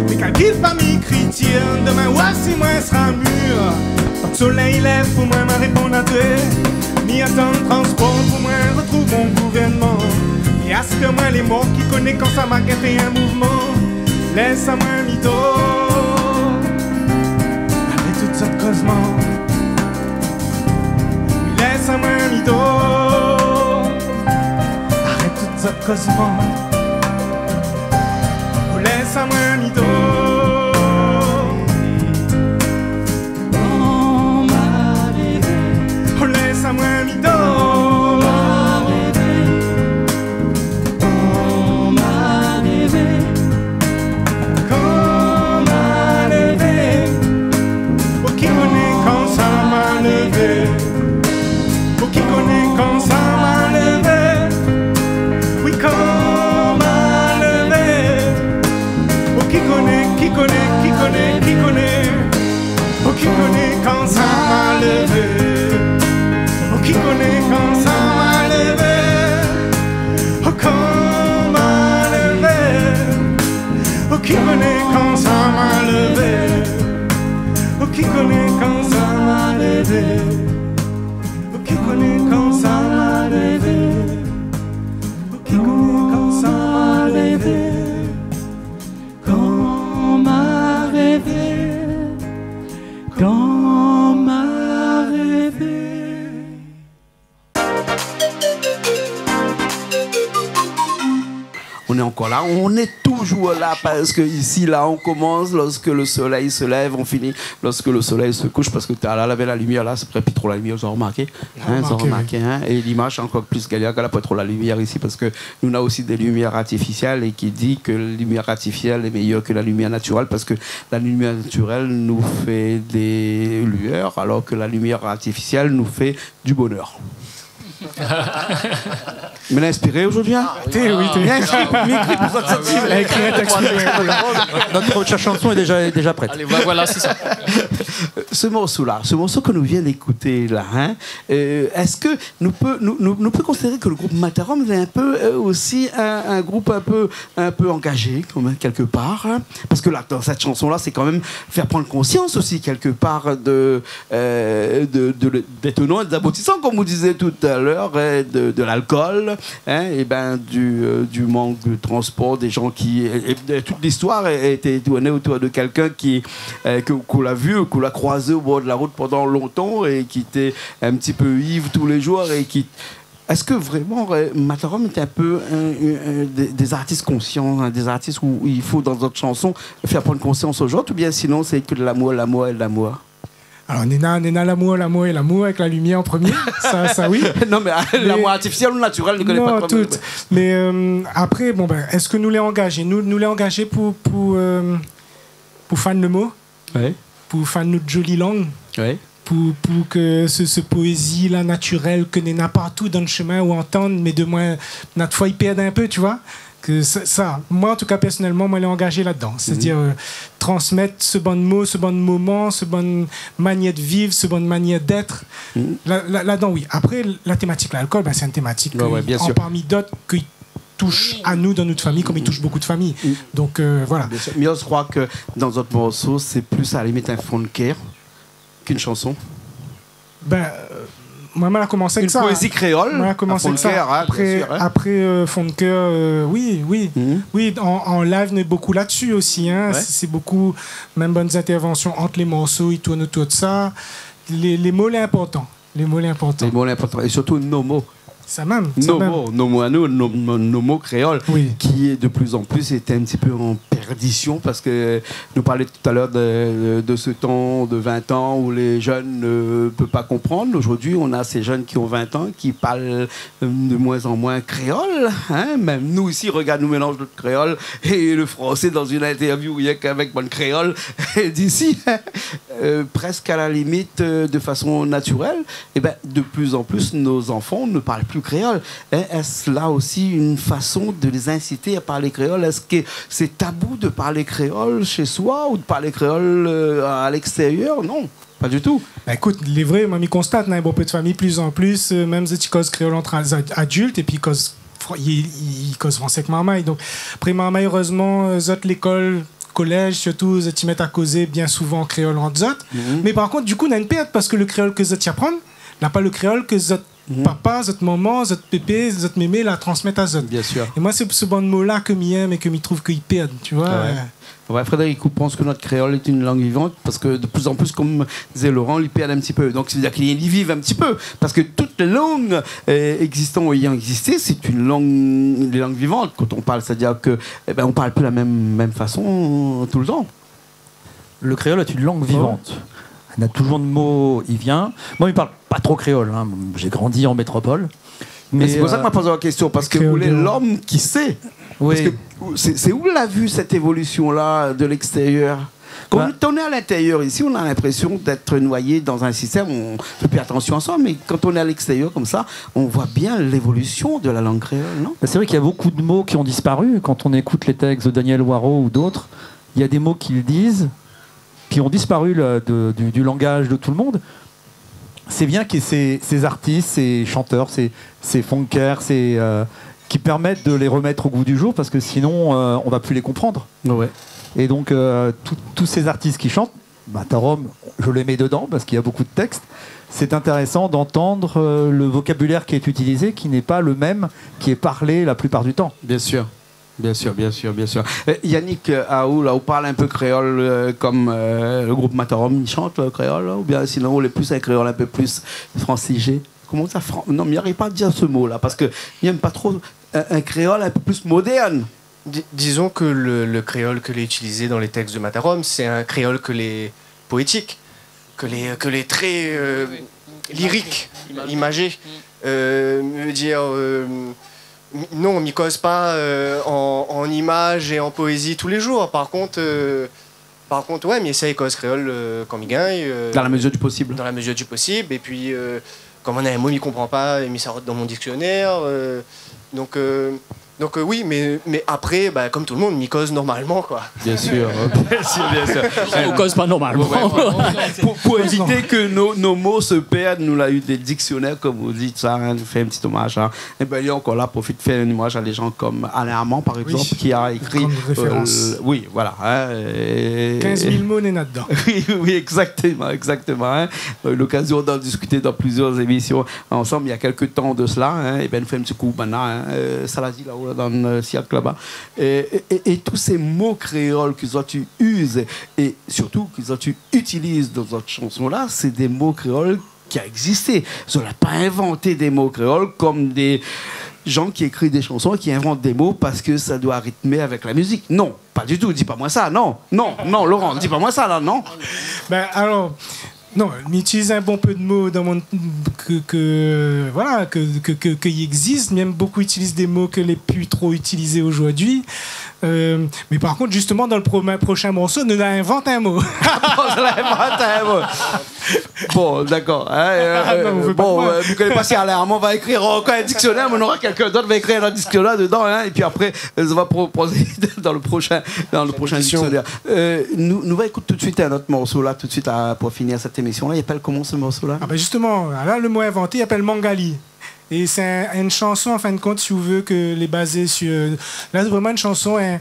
Mé kalkil pa mi kritir, domin oir si moin sra mir. Tank solèy i lèv pou moin, ma réponn a dé. Mi atann transpor pou moin rotrouv mon gouvèrnman. É askèr moin lé mor, ki koné kan sa ma gingn fé in mouvman. Lès amoin mi dor. Arèt tout zot kozman. Lès amoin mi dor. Arèt tout zot kozman. O lès amoin mi dor. Kan ma lévé. O lès amoin mi dor. Kan ma lévé. Kan ma lévé. Kan ma lévé. O ki koné kan sa ma lévé. O ki koné kan sa ma lévé. Wi, kan ma lévé. O ki koné, ki koné, ki koné, ki koné. O ki koné kan sa ma lévé. O ki koné kan On est encore là, on est toujours là, parce que ici, là, on commence lorsque le soleil se lève, on finit lorsque le soleil se couche, parce que talèr la, lavé la limièr la, sé pré pi tro la limièr, zot la romarké, hein, zot la romarké, hein, é limaz ankor plis gayar kan la pa tro la limièr isi, parce que nou néna osi dé limièr artifisièl é ki di ke la limièr artifisièl lé méyèr ke la limièr natirèl, parce que la limièr natirèl nou fé dé luèr, alor ke la limièr artifisièl nou fé du bonheur. Mé la inspiré zordi, hein ? Té, oui, té. Bien inspiré, mi ékri pou sa, sa, sa. Èl la ékri in tèks, oui, oui. Nout proshèn shanson lé déza, lé déza prèt. Alé, voi-, voila, sé sa. Ce morceau-là, ce morceau que nous vient d'écouter là, hein, euh, est-ce que nou pé, nou, nou, nou pé konsidéré ke le group Matarom lé in pé, euh, osi in, in group in pé, in pé angazé, kan mèm, kèk par, hein ? Parce que là, dans cette chanson-là, c'est quand même faire prendre conscience aussi, quelque part, de, euh, de, de, des tenants et des aboutissants, comme vous disiez tout à l'heure, euh, de, de l'alcool, hein, et ben, du, euh, du manque de transport, des gens qui, et, et toute l'histoire a été tournée autour de quelqu'un qui, euh, que, qu'on l'a vu, qu'on l'a croisé au bord de la route pendant longtemps et qui était un petit peu ivre tous les jours et qui, est-ce que vraiment, euh, Matarom est un peu un, un, un des, des artistes conscients, hein, des artistes où il faut, dans votre chanson, faire prendre conscience aux gens, ou bien sinon c'est que de l'amour, l'amour et l'amour ? Alors, néna, néna l'amour, l'amour et l'amour avec la lumière en premier. Ça, ça, oui. Non, mais, euh, l'amour artificiel ou naturel, mi koné pa tro, mé tout. Mé, euh, apré, bon, ben, èske nou lé angazé ? Nou, nou lé angazé pou, pou, euh, pou fann le mo, pou fann nout zoli lang, pou, pou ke se, se poézi-la natirèl ke néna partou dann shemin ou antann, mé de moin, nat foi i pèrd in pé, tu vois. Ke sa, sa, moin, an tou ka, pèrsonèlman, moin lé angazé ladan. Sétadir, euh, transmèt se bann mo, se bann moman, se bann manièr de viv, se bann manièr d'èt. La, la, ladan, oui. Apré, la tématik lalkol, ben, sé in tématik, euh, an parmi d'ot, ki toush anou dan nout famiy, kom i toush bonpé de famiy. Donk, euh, voila. Bien sûr. Mé mi kroi ke dan zot morso, sé plis a la limit in fon de kèr k'in shanson. Ben, euh, moin, moin la komans avèk sa. Une poésie créole, à fond de cœur, hein, bien sûr, hein. Apré, euh, fon de kèr, euh, oui, oui. Oui, an, an live, nou lé bonpé la dsi osi, hein. Ouais. Sé, sé bonpé, mèm bann intèrvansion ant lé morso, i tourn otour de sa. Lé, lé mo lé inportan. Lé mo lé inportan. Lé mo lé inportan. É sirtou nos mots. Sa mèm, sa mèm. Nos mots, nos mots à nous, nos, nos, nos mots créoles, qui est de plus en plus, est un petit peu en perdition, parce que nous parlait tout à l'heure de, de ce temps de vingt ans où les jeunes ne peuvent pas comprendre. Aujourd'hui, on a ces jeunes qui ont vingt ans qui parlent, euh, de moins en moins créole, hein. Même nous ici, regarde, nou mélanz nout kréol é le fransé dan in interview, rienk avèk bann kréol d'isi, hein. Euh, presque à la limite, euh, de façon naturelle, eh ben, de plus en plus, nos enfants ne parlent plus créole. Hein, est-ce là aussi une façon de les inciter à parler créole ? Est-ce que c'est tabou de parler créole chez soi ou de parler créole, euh, à l'extérieur ? Non, pas du tout. Ben, ékout, lé vré, moin, mi konstat, néna bonpé de famiy, plis an plis, euh, mèm zot i koz kréol ant ad-, adilt, épi i koz fr-, i, i, i koz fransé avèk marmay. Donk, apré marmay, erèzman, euh, zot lékol, kolèz, sirtou, zot i mèt a kozé bien souvan kréol ant zot. Mé par kont, du kou, néna in pèrt, parske le kréol ke zot i aprann, na pa le kréol ke zot papa, zot momon, zot pépé, zot mémé la transmèt azot. Bien sûr. É moin, sé, sé bann mo-la ke mi èm é ke mi trouv ke i pèrd, tu vois. Ah ouais. Ouais, Frédéric, ou pans ke nout kréol lé in lang vivan ? Parske de plus en plus, kom dizé Laurent, li pèrd in ti pé. Donk, sa vé dir ke li, li viv in ti pé. Parske tout lang, euh, égzistan ou ayan égzisté, sé in lang, in lang vivan. Kan nou parl, sétadir ke, é ben, nou parl pi la mèm, mèm fason tout le tan. Le créole est une langue vivante. Ouais. Néna toujour de mo i vien. Moin, mi parl pa tro kréol, hein. J'ai grandi en métropole. Mé sé pou sa ke moin la poz la késtion, parske ou lé lom ki sé. Oui. Parske sé, sé ou la vu sèt évolision-la de l'extérieur ? Kan nou lé a l'intérieur isi, nou na l'inprésion d'èt noyé dan in sistèm, nou fé pi atansion a soi, mé kan nou lé a l'extérieur konmsa, nou voi bien lévolision de la lang kréol, non ? Bah, c'est vrai qu'il y a beaucoup de mots qui ont disparu. Quand on écoute les textes de Daniel Waro ou d'autres, il y a des mots qu'ils disent qui ont disparu, là, de, du, du langage de tout le monde. C'est bien qu'il y ait ces, ces artistes, ces chanteurs, ces, ces funkers, ces, euh, qui permettent de les remettre au goût du jour, parce que sinon, euh, on va plus les comprendre. Ouais. Et donc, euh, tout, tous ces artistes qui chantent, Matarom, je les mets dedans parce qu'il y a beaucoup de textes. C'est intéressant d'entendre, euh, le vocabulaire qui est utilisé, qui n'est pas le même qui est parlé la plupart du temps. Bien sûr. Bien sûr, bien sûr, bien sûr. Eh, Yannick, euh, aou la, ou parl in pé kréol, euh, kom, euh, le group Matarom i shant, euh, kréol, la, oubien sinon ou lé plis in kréol in pé plis fransizé ? Koman sa, fran-, non, mi ariv pa a dir se mo-la, parske mi èm pa tro, euh, in kréol in pé plis modèrn. Di-, disons que le, le créole que l'est utilisé dans les textes de Matarom, c'est un créole que l'est poétique, que l'est, que l'est très, euh, lyrique, imagé. Euh, me dire, euh, mi-, non, mi koz pa, euh, en, en images et en poésie tous les jours. Par contre, euh, par contre, ouais, mi éséy koz kréol, euh, kan mi gingn, euh, dans la mesure du possible. Dans la mesure du possible. Et puis, euh, kan néna in mo mi konpran pa, mi sort dan mon diksionèr, euh, donc, euh, donc, euh, oui, mais, mais après, bah, comme tout le monde, mi koz normalement, quoi. Bien sûr, bien sûr, bien sûr. Ou koz pa normalman. Ouais, ouais. Pour, pour éviter que nos, nos mots se perdent, nou la u dé diksionèr, konm ou di, sa, hein, nou fé in ti omaz, hein. Eh ben, li lé ankor la, profit fé in omaz à des gens comme Alain Armand, par exemple, qui a écrit, euh, oui, voilà, hein, et quinze mille mo néna dedan. Oui, oui, exactement, exactement, hein. On a eu l'occasion d'en discuter dans plusieurs émissions ensemble, il y a quelque temps de cela, hein. Eh ben, nou fé in ti kou, ben, hein, euh, sa la di la-o, dan, euh, siak laba. Et, et, et, et tous ces mots créoles que zot i utilise, et surtout que zot i utilise dans votre chanson-là, c'est des mots créoles qui a existé. Zot la pa inventé des mots créoles comme des gens qui écrivent des chansons et qui inventent des mots parce que ça doit rythmer avec la musique. Non, pas du tout, di pa moin sa, non. Non, non, Laurent, di pa moin sa la, non. Ben, alors, non, mi itiliz in bonpé de mo dan mon, ke, ke, voilà, ke, ke, ke, ke i égzis. Mèm bonpé i itiliz dé mo ke lé pi tro itilizé zordi. Euh, mé par kont, zistoman, dan le pro-, proshin morso, nou la invant in mo. Bon, nou la invant in mo. Bon, dakor, hein, euh, ah non, euh, nou vé pa bon, de moin. Euh, mi koné pa si Alain Armand va ékrir ankor in diksionèr, mé nora kèlkin d'ot va ékrir in diksionèr dedan, hein, épi apré, euh, sa va propoz dan le proshin, dan le proshin diksionèr. Édition. Euh, nou, nou va ékout tout de suite in ot morso la, tout de suite, euh, pou finir sèt émisyon la. I apèl koman se morso la ? Ah ben zistoman, la, le mo invanté, i apèl Mangali. É sé in, in shanson, an fin de kont, si ou vé, ke lé bazé sur, la, sé vréman in shanson, in,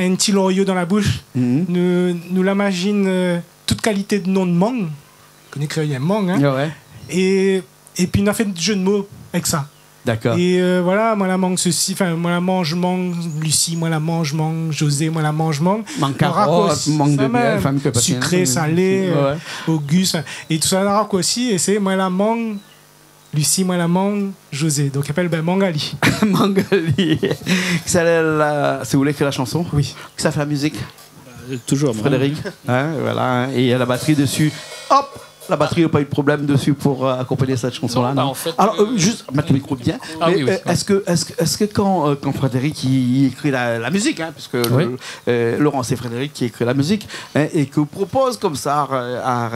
in ti loryo dan la boush. Mhm. Nou, nou la mazine, euh, tout kalité de non de mang. Koné kréol i èm mang, hein. Ouais, ouais. É, épi nou la fé jeu de mo avèk sa. Dakor. É, euh, voilà, moin la mang sesi, enfin, moin la manz mang Lucie, moin la manz mang José, moin la manz mang. Mang karot, mang de bèl, fami ke pa sikré, salé, ouais, euh, Auguste, enfin, é tout sa, la rakosi, é sé moin la mang Lucie, moin la mang José, donk i apèl, ben, Mangali. Mangali. Sa la, la, sé ou la ékri la shanson ? Oui. Kisa la fé la mizik ? Euh, toujours moi. Frédéric, hein, voilà, hein, et il y a la batterie dessus. Hop, la batterie, na pa u de problèm desi pou, euh, akonpagn sèt shanson la, non, non ? Non, ben, an fèt, alors, euh, euh, zis mèt le mikro bien. Ah mé, oui, oui, euh, èske, èske, èske kan, euh, kan Frédéric i, i ékri la, la mizik, hein, puisque le, oui, euh, Laurent, sé Frédéric ki ékri la mizik, hein, é ke ou propoz konmsa, euh, a,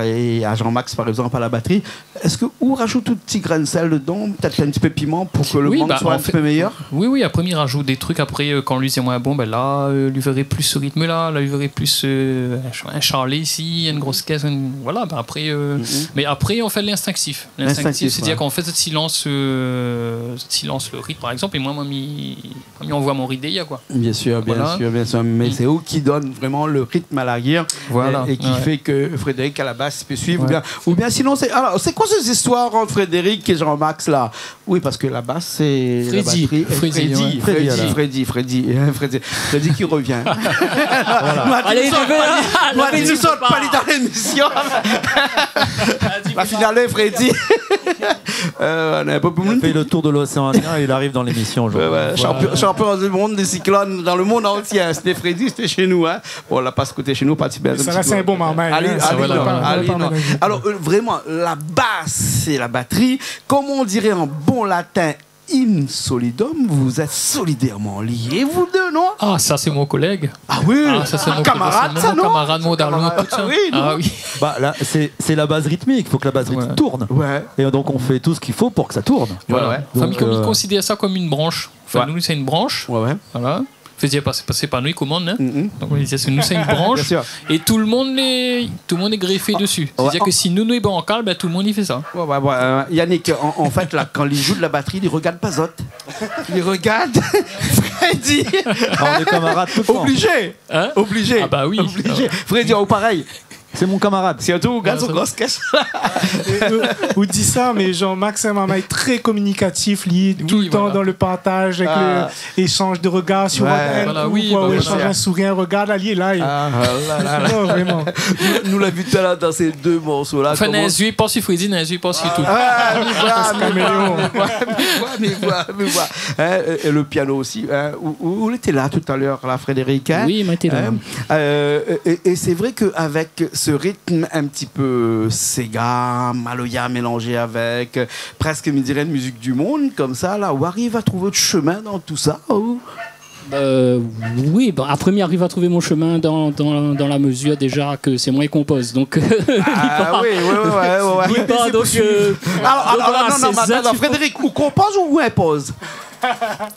a Jean-Max, par exemple, à la batterie, èske ou rajout in ti grin de sèl dedan, pétèt in ti pé piman pou ke le mang soi in ti pé méyèr ? Oui, ben, an fèt, oui, oui, apré, mi rajout dé truk. Apré, euh, kan li di amoin, bon, ben la, euh, li véré plis se ritm-la, la, li véré plis, euh, in sh-, in shalé isi, in gro kès, in, voilà, ben apré, euh, mé apré, an fèt, l'instinctif. L'instinctif, l'instinctif, sétadir, ouais, k'an fèt, si lans, euh, si lans le ritm, par exemple, é moin, moin, mi, mi anvoy mon rid dèrièr, koi. Bien sûr, bien sûr, bien sûr. Voilà. Mé sé ou ki donn vréman le ritm à l'arrière, voilà, é, é ki fé ke Frédéric à la basse i pé suiv, ou bien, ou bien sinon, sé, alors, sé koi sé zistoir ant Frédéric é Jean-Max la ? Oui, parske la basse, sé la batterie, Freddy, Freddy, Freddy, ouais. Freddy, Freddy, hein, Freddy, Freddy ki revien. Voilà. Allez, nou sort pa li dan l'émission. La finale, Freddy. Euh, néna pa pou... Il a fait le tour de l'océan Indien et il arrive dans l'émission aujourd'hui. Ouais, ouais, champion, champion du monde des cyclones dans le monde entier, hein. Sété Freddy, sété shé nou, hein. Bon, la pa skoté shé nou, pa ti bèl. Sa la, sé in bon marmay, hein. Alors, euh, vraiment, la basse et la batterie, comme on dirait en bon latin, in solidum, vous êtes solidairement liés, vous deux, non ? Ah, ça, c'est mon collègue. Ah oui. Ah, ça, c'est mon collègue, c'est mon camarade, mon darlon, tout ça. Ah oui, non. Bah, là, c'est, c'est la base rythmique, il faut que la base rythmique tourne. Ouais. Et donc, on fait tout ce qu'il faut pour que ça tourne. Voilà. Ouais, ouais. Enfin, donc, mi, euh, mi konsidèr sa kom in bransh. Enfin, nou, sé in bransh. Ouais, ouais. Voilà. Fé dir, pa, sé pa nou i komann, hein. Donk, nou, sé in bransh. Bien sûr. É tout le moun lé, tout le moun lé grefé desi. Sétadir ke si nou, nou lé bankal, ben, tout le moun i fé sa. Ouais, ouais, ouais, euh, Yannick, en, en fait, là, quand il joue de la batterie, il regarde pas zot. Il regarde Freddy. Ah, on est camarades tout le temps. Obligé. Hein ? Obligé. Ah bah oui. Obligé. Ah ouais. Freddy, oh, pareil. T'es mon camarade. Sirtou ou gard son gros kès. É, euh, ou di sa, mé Jean-Marc, sé in momon tré kominikatif, li, toultan dan le partaz, avèk le échanj de regar, si ou rogard in kou, ou échanj in sourir, in regar, la, li lé la, é... Ah, la, la, la. Non, vréman. Nou, nou la vi talèr dan sé dé morso-la. Anfin, koman néna in zié i pans si Freddy, néna in zié i pans si tout. Ah, mi voi, mi voi, mi voi, mi voi. Hein, é, é le piano osi, hein, ou, ou, ou lété la talèr, la, Frédéric, hein ? Oui, moin lété la. Hein ? Euh, é, é sé vré ke avèk se ritm in ti pé séga, maloya mélanzé avèk, euh, prèsk, mi diré, in mizik du mond, konmsa, la, ou ariv a trouv out shemin dan tousa, ou ? Euh, oui, bon, apré, mi ariv a trouv mon shemin dan, dan, dan la mezir déza ke sé moin i konpoz. Donk, euh, mi pa, oui, oui, oui, oui, oui. Mi pa, donk, euh, alor, donk, alor, voilà, non, non, mé atann, Frédéric, ou konpoz ou ou inpoz ?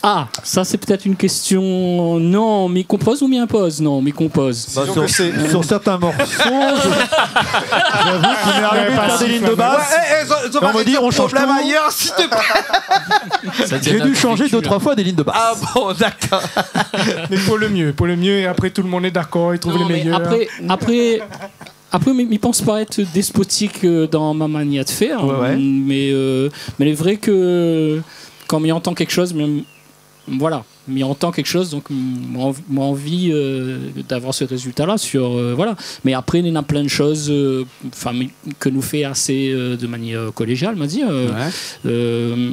Ah, sa, sé pétèt in késtion. Non, mi konpoz ou mi inpoz ? Non, mi konpoz. Bah, disons sur, que c'est sur certains morceaux, je, j'avoue qu'il m'est arrivé de faire des lignes de basse. Ouais, eh, eh, zo, zo va régl le problèm ayèr, s'il te plaît. J'ai dû changer deux, trois fois des lignes de basse. Ah bon, d'accord. Mé pou le myé, pou le myé, é apré, tout le moun lé dakor, i trouv le méyèr. Non, mé apré, apré, Apré, mi, mi pans pa èt despotik, euh, dan mon manièr de fèr, ouais, ouais, mé, euh, mé lé vré ke kan mi antan kékshoz, mi, voilà, mi antan kékshoz, donk, moin anvi, moin anvi, euh, d'avoir se rézilta-la sur, euh, voilà. Mé apré, néna plin de shoz, euh, anfin, mé ke nou fé asé, euh, de manièr kollézial, on va dire, euh, ouais, euh,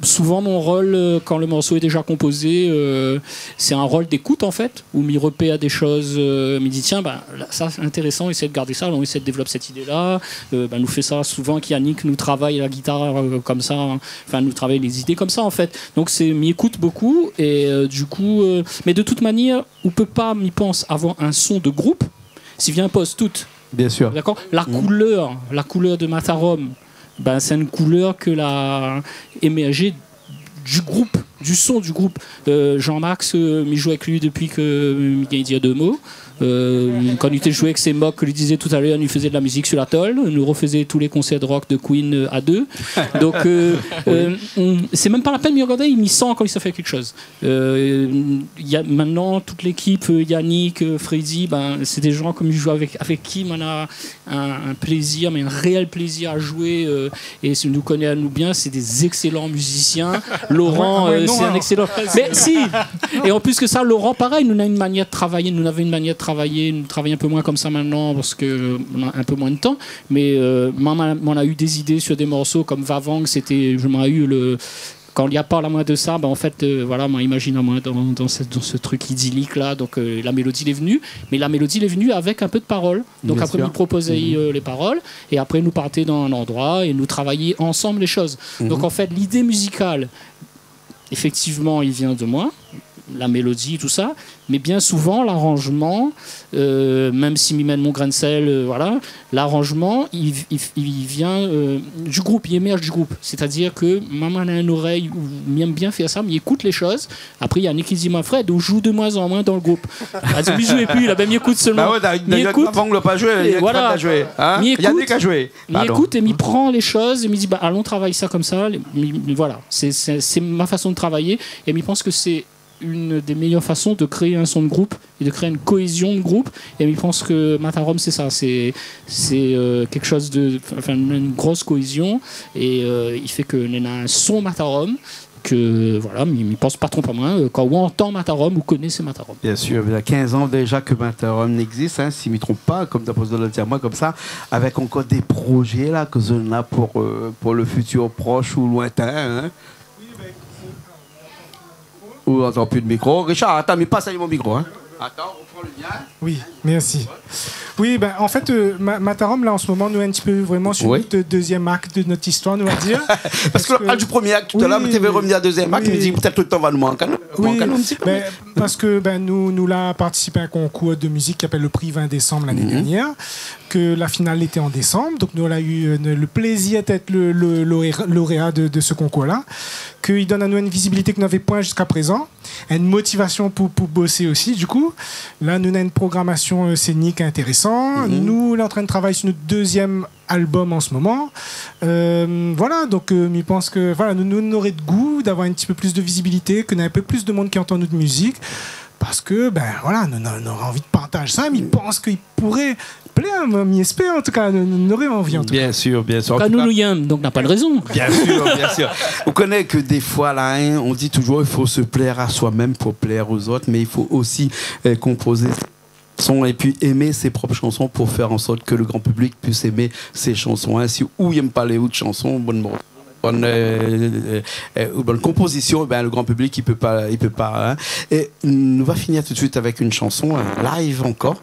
Souvan, mon rol, euh, kan le morso lé déza konpozé, euh, sé in rol d'ékout, an fèt, ousa mi ropèr dé shoz, euh, mi di, tiens, ben, la, sa, sé intérésan, éséy de gard sa, alon éséy de dévlop sèt idé-la, euh, ben, nou fé sa. Souvan, èk Yannick, nou travay la gitar, euh, konmsa, anfin, nou travay lé zidé konmsa, an fèt. Donk, sé, mi ékout bokou, é, euh, du kou, euh, mé de tout manièr, ou pé pa, mi pans, avoir in son de group, si ou inpoz tout. Bien sûr. D'accord ? La koulèr, la koulèr de Matarom, ben, sé in koulèr ke la émèrzé du group, du son du group. Euh, Jean-Marc, euh, mi zoué avèk li dopi ke, euh, mi gingn dir dé mo. Euh, kan li té zoué avèk sé mok ke li té di talèr, nou té fé de la mizik sur la tol, nou té fé tout lé konsèr de rock de Queen, euh, a dé. Donk, euh, euh, sé mèm pa la pèn, mi rogard, mi san kan li sa fé kékshoz. Euh, néna, mintnan, tout lékip, euh, Yannick, euh, Freddy, ben, sé dé zan ke mi zoué avèk, avèk ki moin néna in, in plézir, mé in réèl plézir a zoué, euh, é si nou koné anou bien, sé dé ékselan mizisien. Laurent, ah, moin, euh, non, sé in ékselan. Mé si. É an plis ke sa, Laurent, parèy, nou néna in manièr de travay, nou navé in manièr de travay, nou travay in pé moin konmsa mintnan, parske, euh, nou néna in pé moin de tan. Mé, euh, moin, moin, moin la u dé zidé sur dé morso konm Vavang, sété, moin la u le, Kan li la parl amoin de sa, ben, an fèt, euh, voilà, moin la imazine amoin dan, dan se, dan se trik idilik la. Donk, euh, la mélodi lé vni, mé la mélodi lé vni avèk in pé de parol. Donk apré, mi propoz ali, euh, lé parol, é apré nou parté dan in landroi é nou travay ansanm lé shoz. Donk an fèt, lidé mizikal, éfèktivman, i vien de moin, la mélodi, tousa, mé bien souvan, laranzman, euh, mèm si mi mèt mon grin de sèl, euh, voilà, laranzman, i, i, i vien, euh, du group, i émèrz du group. Sétadir ke moin, moin néna in zorèy ousa mi èm bien fé sa, mi ékout lé shoz. Apré, Yannick i di, « Mé Fred, ou zoué de moin an moin dan le group. » La di, « Mi zoué pi, la, ben, mi ékout solman. » Bah ouais, d'ailleurs, mi ékout. Avant, on l'a pas joué, il y a pas joué, hein ? Mi ékout. Yannick a joué. Pardon. Mi ékout é mi pran lé shoz é mi di, « Bah, alon travay sa konmsa. » Mi, mi, voilà, sé, sé, sé mon fason de travay é mi pans ke sé inn dé méyèr fason de kréé in son de group é de kréé in koézion de group. É mi pans ke Matarom, sé sa, sé, sé, euh, kékshoz de, anfin, in gro koézion é, euh, i fé ke néna in son Matarom ke, voilà, mi, mi pans pa tronp amoin, euh, kan ou antan Matarom, ou koné sé Matarom. Bien sûr, il y a quinze ans déjà que Matarom existe, hein, si je me trompe pas, comme d'après ce que vous avez dit à moi, comme ça, avec encore des projets là, que vous en avez pour, euh, pour le futur proche ou lointain, hein. Ou antann pi de mikro. Richard, atann, mi pas ali mon mikro, hein. Atann, ou pran le mien. Oui, merci. Oui, ben, an fèt, euh, Ma-, Matarom, la, an se moman, nou lé in ti pé vréman sur nout dezièm akt de nout istoir, nou va dir. Parske, parske la, du promié akt talèr, oui, mé té vé rovnir a dezièm akt, mé mi di, pétèt le tan va nou mank, hein. Oui, mank in ti pé, ben, mé parske, ben, nou, nou la partisip a in konkour de mizik ki apèl le Prix vingt décembre l'année dernière. Ke la final lété an désanm. Donk nou la u, euh, le plézir d'èt le, le, le lauréat de, de se konkour-la, ke i donn anou in vizibilité ke nou navé poin ziska prézan, in motivasion pou, pou bosé osi. Du kou, la, nou néna in programasion, euh, sénik intérésan. Nou lé antrin de travay sur nout dezièm albom an se moman. Euh, voilà, donk, euh, mi pans ke, voilà, nou, nou, nou noré de gou d'avoir in ti pé plis de vizibilité, ke néna in pé plis de moun ki antann nout mizik. Parske, bin, voilà, nou, nou, nou nora anvi de partaz sa, mé mi pans ke i pouré plèr, mi, mi éspèr, an tou ka, nou, nou nora anvi, an tou ka. Bien sûr, bien sûr. Kan nou, nou yèm, donk na pa de rézon. Bien sûr, bien sûr. Ou koné ke défoi, la, hein, on dit toujours, il faut se plaire à soi-même pour plaire aux autres, mais il faut aussi, euh, composer son et puis aimer ses propres chansons pour faire en sorte que le grand public puisse aimer ses chansons, hein. Si ou yèm pa lé out shanson, bon, bon, bon, euh, euh, euh, bon konpozision, bin, le grand public, i pé pa, i pé pa, hein. É nou va finir tout de suite avec une chanson, un live encore.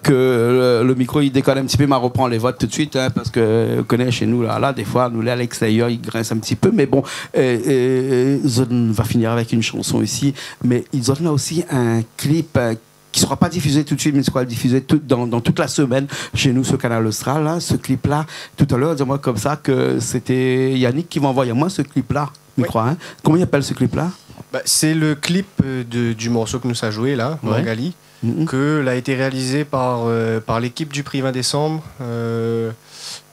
Ke, euh, le, le mikro, i dékone in ti pé, ma repran lé vot tout de suite, hein, parske, euh, ou koné, shé nou, la, la, défoi, nou, la, à l'extérieur, i grins in ti pé, mé bon, euh, euh, zot va finir avec une chanson ici, mé zot néna osi un clip, euh, qui sera pas diffusé tout de suite, mais sera diffusé tout, dans, dans toute la semaine chez nous sur Kanal Austral, hein, ce clip-là. Tout à l'heure, di amoin konmsa ke sété Yannick ki la anvoy amoin ce clip-là, mi kroi, hein. Oui. Koman i apèl ce clip-là ? Bah, c'est le clip, euh, de, du morceau que nous a joué là, Mangali, que l'a été réalisé par, euh, par l'équipe du prix vingt décembre, euh,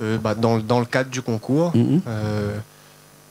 euh, bah, dans, dans le cadre du concours. Euh,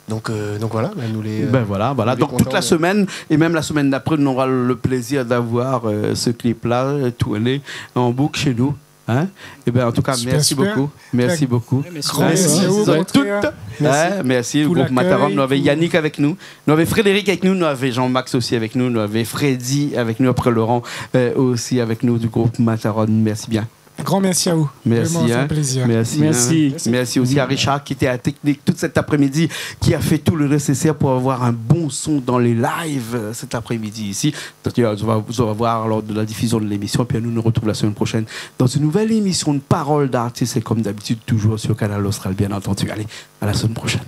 Donc, euh, donc voilà, ben, nou lé, euh, nou lé kontan de... Ben voilà, voilà. Donc toute la semaine, et même la semaine d'après, on aura le plaisir d'avoir, euh, ce clip-là, euh, tourné en boucle chez nous. Hein ? Eh ben, en tout cas, merci beaucoup. Super, super. Merci beaucoup. Ouais, merci. Merci à vous, au contraire. Merci. Hein, merci, le groupe Mataram. Merci pour l'accueil, tout. Nou avé Yannick avèk nou. Nou avé Frédéric avèk nou. Nou avé Jean-Max osi avèk nou. Nou avé Freddy avèk nou. Après Laurent, euh, aussi avec nous du groupe Mataram. Merci bien. Un grand merci à vous. Merci, hein. Vraiment, c'est un plaisir. Merci, hein. Merci. Merci aussi à Richard qui était à la technique toute cet après-midi, qui a fait tout le nécessaire pour avoir un bon son dans les lives, euh, cet après-midi ici. Donc, euh, on va, on va voir lors de la diffusion de l'émission, puis nous nous retrouvons la semaine prochaine dans une nouvelle émission de Parole d'artiste, et comme d'habitude, toujours sur Kanal Austral, bien entendu. Allez, à la semaine prochaine.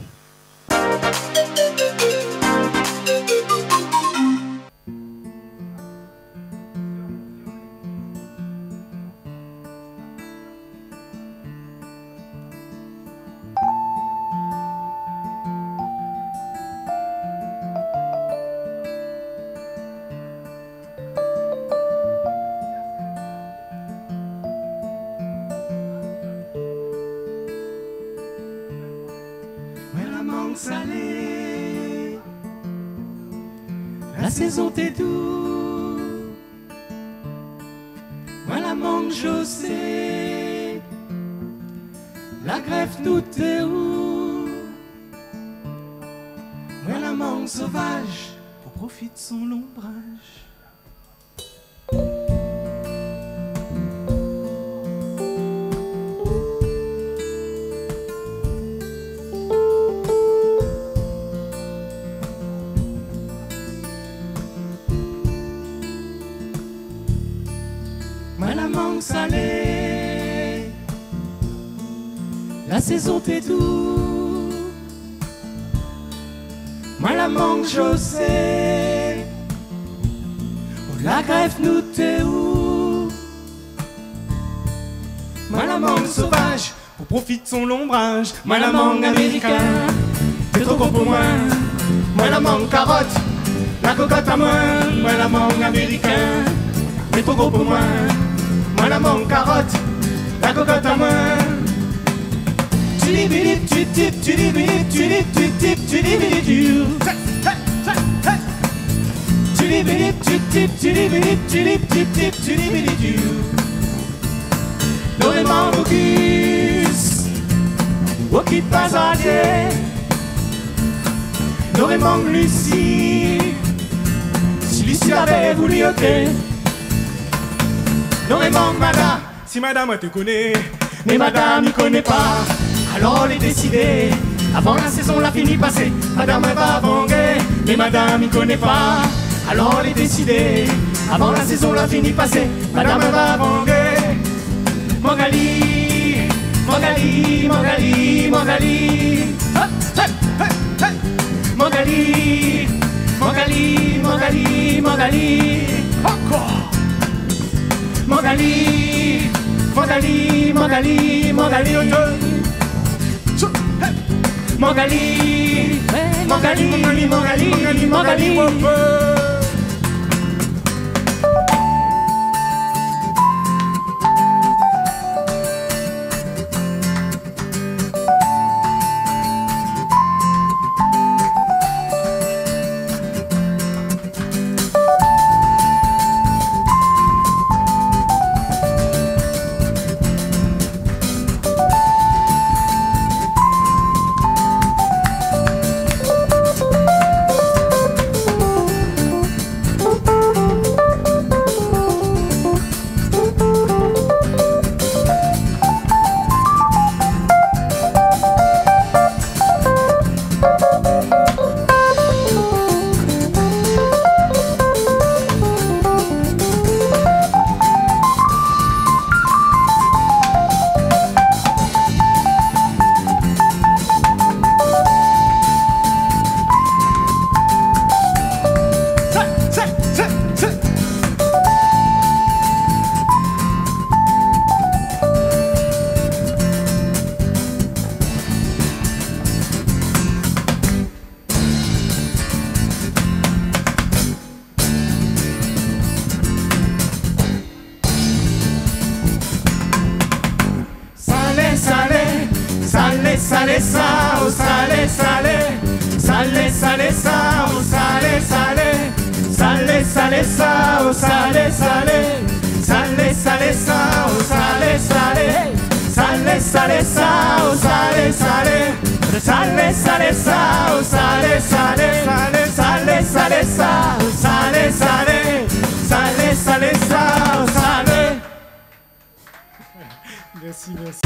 Moin la mang salé, la sézon té dou. Moin la mang shosé, la grèf nou té ou. Moin la mang sovaz, pou profit son lonbraj. Moin la mang salé, la sézon té dou. Moin la mang shosé, la grèf nou té ou. Moin la mang sovaz, pou profit son lonbraj. Moin la mang amérikin, té tro gro pou moin. Moin la mang karot, la kokot amoin. Moin la mang amérikin, té tro gro pou moin. Moin la mang karot, la kokot amoin. Tchilibili tchitip, tchilibili tchilip tchitip, tchilibili diou. Tchilibili tchitip, tchilibili tchilip tchitip, tchilibili diou. Noré mang Auguste, okip pa zadié. Noré mang Lucie, si Lucie lavé voulu, oké. Noré mang Mada, si madam té koné. Mé madam i koné pa, alor lé désidé. Avan la sézon la fini pasé, madam va vangé. Mé madam i koné pa, alor lé désidé. Avan la sézon la fini pasé, madam va vangé. Mangali, Mangali, Mangali, Mangali. Hop, hop, hop, hop. Mangali, Mangali, Mangali, Mangali. Ankor. Mangali, Mangali, Mangali, Mangali. Mangali, Mangali, Mangali, Mangali, Mangali. Sa, o salé, salé. Salé, salé, sa, o salé, salé. Salé, salé, sa, o salé, salé. Salé, salé, sa, o salé, salé. Salé, salé, sa, o salé, salé. Salé, salé, sa, o salé, salé. Salé, salé, sa, o salé, salé. Salé, salé, sa, o salé. Merci, merci.